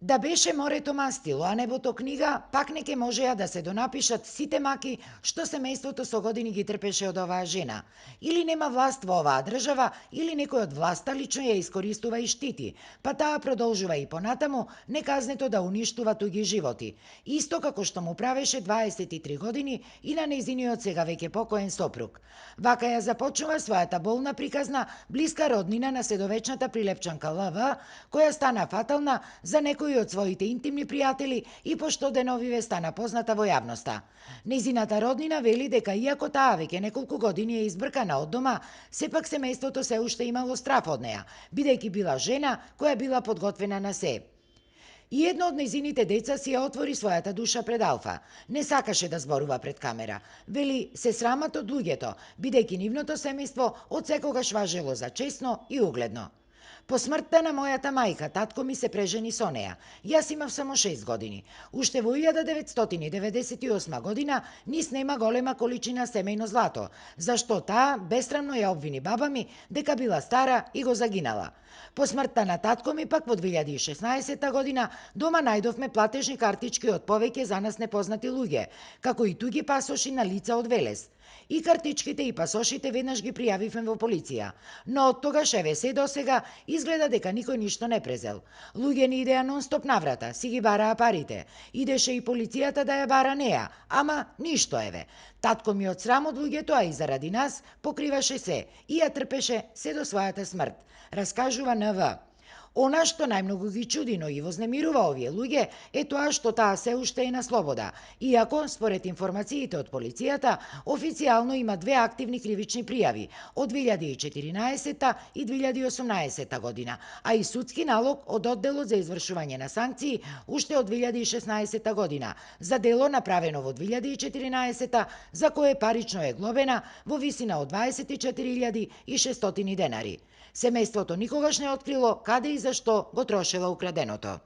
Да беше морето мастило, а небото книга, пак не ке можеа да се донапишат сите маки што семејството со години ги трпеше од оваа жена. Или нема власт во оваа држава, или некој од власта лично ја искористува и штити, па таа продолжува и понатаму неказнето да уништува туги животи. Исто како што му правеше 23 години и на нејзиниот сега веќе покоен сопруг. Вака ја започнува својата болна приказна блиска роднина на седовечната прилепчанка ЛВ, која стана фатална за некои од своите интимни пријатели и пошто деновиве стана позната во јавноста. Незината роднина вели дека иако таа веќе неколку години е избркана од дома, сепак семејството се уште имало страф од неа, бидејќи била жена која била подготвена на се. И едно од незините деца си ја отвори својата душа пред Алфа. Не сакаше да зборува пред камера. Вели се срамат од луѓето, бидејќи нивното семејство од секогаш важело за честно и угледно. По смртта на мојата мајка, татко ми се прежени со неа. Јас имав само 6 години. Уште во 1998 година ни снема голема количина семејно злато, зашто таа бесрамно ја обвини баба ми дека била стара и го загинала. По смртта на татко ми пак во 2016 година дома најдовме платежни картички од повеќе за нас непознати луѓе, како и туги пасоши на лица од Велес. И картичките и пасошите веднаш ги пријавивме во полиција, но од тогаш еве се до сега изгледа дека никој ништо не презел. Луѓе ни идеа нон-стоп наврата, си ги бараа парите. Идеше и полицијата да ја бара неа, ама ништо еве. Татко ми од срам од луѓето, а и заради нас, покриваше се и ја трпеше се до својата смрт, раскажува НВ. Она што најмногу ги чуди, но и вознемирува овие луѓе е тоа што таа се уште е на слобода, иако, според информациите од полицијата, официјално има 2 активни кривични пријави од 2014 и 2018 година, а и судски налог од одделот за извршување на санкции уште од 2016 година за дело направено во 2014 за кое парично е глобена во висина од 24.600 денари. Семејството никогаш не открило каде и зашто го трошело украденото.